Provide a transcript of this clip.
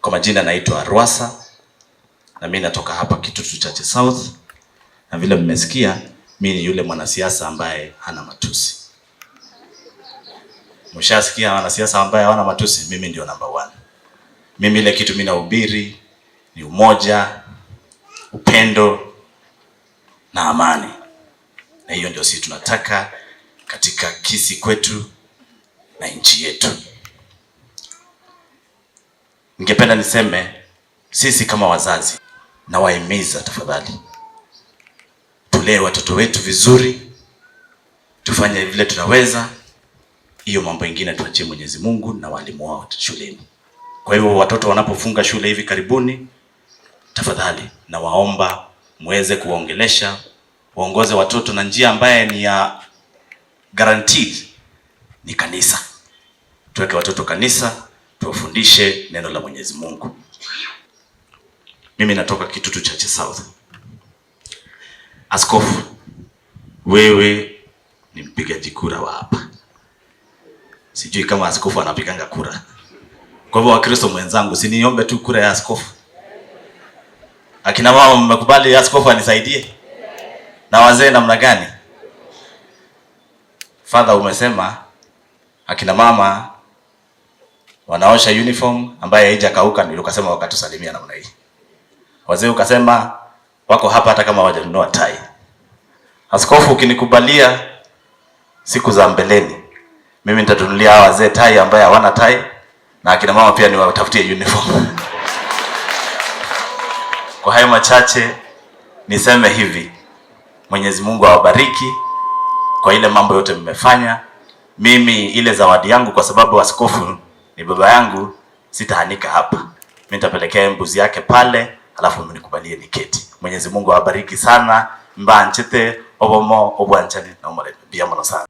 Kwa majina naitwa Rwasa na mimi natoka hapa Kitutu Chache South, na vile mmesikia, mimi ni yule mwanasiasa ambaye hana matusi. Mshasikia wanasiasa ambaye hawana matusi? Mimi ndio number one. Mimi ile kitu mimi nahubiri ni umoja, upendo na amani, na hiyo ndio sisi tunataka katika Kisii kwetu na nchi yetu. Ningependa niseme sisi kama wazazi, nawahimiza tafadhali, tulee watoto wetu vizuri, tufanye vile tunaweza. Hiyo mambo ingine tuachie Mwenyezi Mungu na walimu wao shuleni. Kwa hivyo watoto wanapofunga shule hivi karibuni, tafadhali nawaomba muweze kuwaongelesha, waongoze watoto na njia ambaye ni ya guaranteed ni kanisa. Tuweke watoto kanisa, tuwafundishe neno la Mwenyezi Mungu. Mimi natoka Kitutu Chache South. Askofu, wewe ni mpigaji kura wa hapa. Sijui kama askofu anapiganga kura. Kwa hivyo Wakristo mwenzangu, si niombe tu kura ya askofu? Akina mama mmekubali askofu anisaidie? Na wazee namna gani? Father, umesema akina mama wanaosha uniform ambaye haijakauka, ndio ukasema wakatusalimia namna hii. Wazee ukasema wako hapa hata kama hawajanunua tai. Askofu, ukinikubalia siku za mbeleni, mimi nitatunulia hawa wazee tai ambaye hawana tai, na akina mama pia niwatafutie uniform. Kwa hayo machache niseme hivi, Mwenyezi Mungu awabariki kwa ile mambo yote mmefanya. Mimi ile zawadi yangu, kwa sababu askofu ni baba yangu, sitaanika hapa. Mimi nitapelekea mbuzi yake pale, alafu mnikubalie niketi. Mwenyezi Mungu awabariki sana, mbanchete obomo obwanchani na omorembe. Mbuya mono sana.